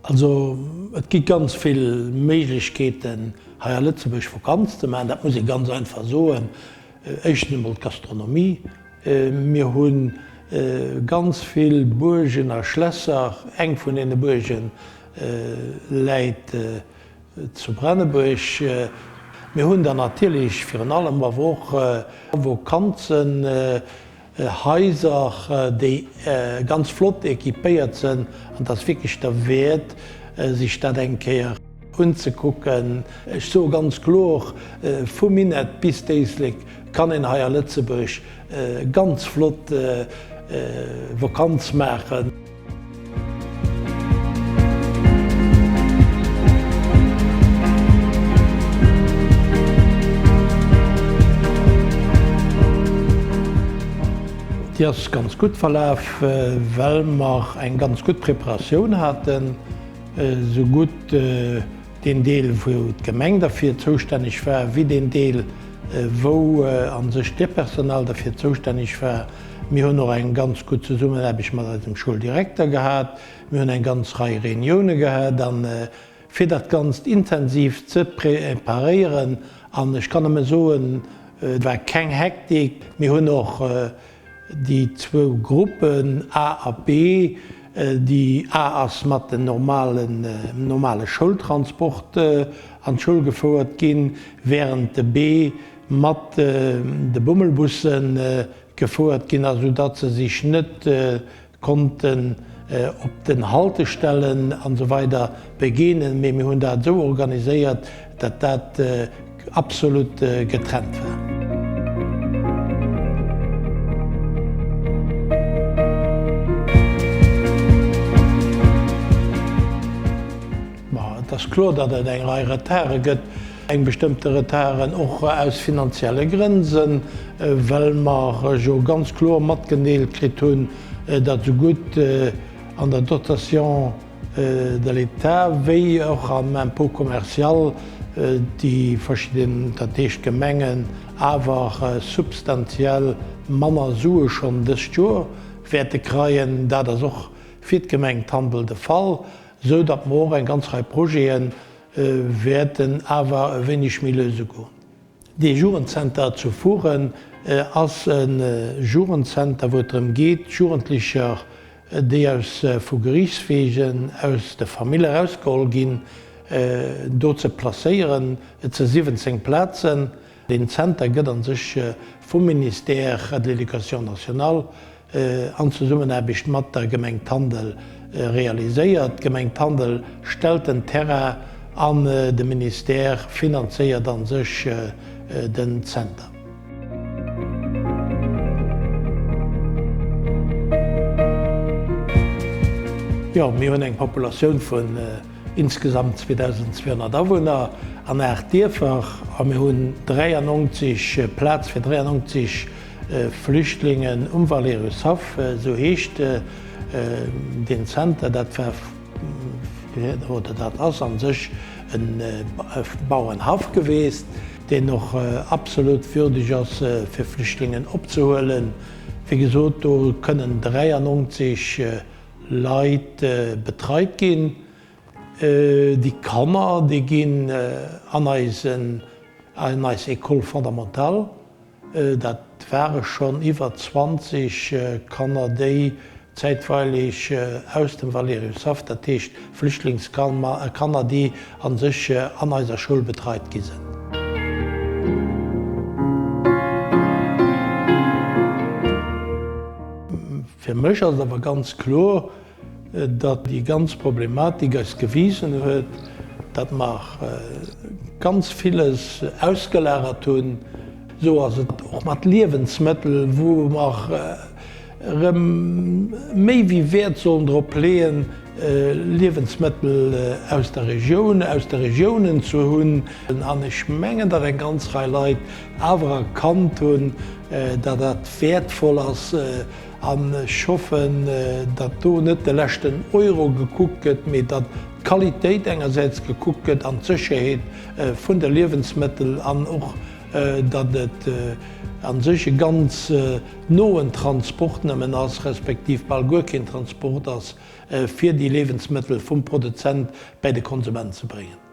Also et gi ganz vill Méiglechkeeten hei a Lëtzebuerg Vakanz ze maachen, dat muss ee ganz einfach soen. Éischtens emol d'Gastronomie, mir hu ganz vill Buergen a Schlässer, eng vun deene Buerge läit zu Branebuerg. Mir hunn dann natierlech virun allem awer och Vakanzen, Haiser, déi ganz flott équipéiert sënn, an et ass wierklech derwäert, sech dat eng Kéier unzekucken. Ech soe ganz kloer, vu Minett bis d'Éislek kann een hei a Lëtzebuerg ganz flott Vakanz maachen. Déi ass ganz gutt verlaf, well mer eng ganz gutt Preparatioun haten, esou gutt deen Deel wou d'Gemeng derfir zoustänneg war, wéi deen Deel wou a sech d'Léierpersonal derfir zoustänneg war. Mir hunn och eng ganz gutt Zesummenaarbecht mat eisem Schouldirekter gehat. Mir hunn eng ganz Rei Reunioune gehat an fir dat Ganzt intensiv ze preparéieren. An ech kann nëmme soen, et war keng Hektik. Mir hunn och déi zwou Gruppen A a B, déi A ass mat den normalen, normale Schoultransport an d'Schoul gefouert ginn, während de B mat de Bummelbusse gefouert ginn ass, soudatt se sech net konnten op den Haltestellen an esou weider begeenen, mee mir hunn dat esou organiséiert, datt dat absolut getrennt war. Ma et ass kloer, datt et eng Rei Retarde gëtt, eng bestëmmte Retarden och aus finanzielle Grënn sënn, well mer jo ganz kloer matgedeelt kritt hunn, datt esougutt an der Dotation de l'État wéi och am Impôt commercial déi verschidden, dat heescht d'Gemengen, awer substantiell manner Sue schonn dëst Joer wäerte kreien. Dat ass och fir d'Gemeng Tandel de Fall. Esou datt mer och eng ganz Rei Projete wäerten awer e wéineg méi lues ugoen. Dee Jugendzenter zu Furen ass e Jugendzenter, wou et drëm geet, Jugendlecher, déi aus vu Geriichtswegen aus de Famill erausgeholl ginn, do ze placéieren. Et si 17 Plazen. Deen Zenter gëtt a sech vum Ministère de l'Éducation nationale an Zesummenaarbecht mat der Gemeng Tandel realiséiert. D'Gemeng Tandel stellt den Terrain an de Ministère finanzéiert an sech den Zenter. Jo, mir hunn eng Populatioun vun insgesamt 2.200 Awunner an 8 Dierfer a mir hunn 93 Plaz fir 93 Flüchtlingen um Valeriushaff, esou heescht deen Zenter. Dat war oder dat ass a sech e Bauernhaff geweest, deen och absolut würdeg ass fir Flüchtlingen opzehuelen. Wéi gesot, do kënnen 93 Leit betreit ginn. Déi Kanner, déi ginn an eisen, an eis École fondamentale. Dat ware schonn iwwer 20 Kanner, déi zäitweilig aus dem Valeriushaff, dat heescht Flüchtlingskanner, déi a sech an eiser Schoul betreit gi sinn. Fir mech ass et awer ganz kloer, datt déi ganz Problematik eis gewisen huet, datt mer ganz villes ausgelagert hunn. Esou ass et och mat Liewensmëttel, wou mer erëm méi wéi Wäert sollen drop leeën, Liewensmëttel aus der Regioun, aus de Regiounen ze hunn. An ech mengen, datt eng ganz Rei Leit awer erkannt hunn, datt dat wäertvoll ass. An ech hoffen, datt do net de leschten Euro gekuckt gëtt, mee datt d'Qualitéit engersäits gekuckt gëtt an d'Sécherheet vun de Liewensmëttel an och. datt et a sech e ganz noen Transport nëmmen ass, respektiv bal guer keen Transport ass, fir déi Liewensmëttel vum Produzent bäi de Konsument ze bréngen.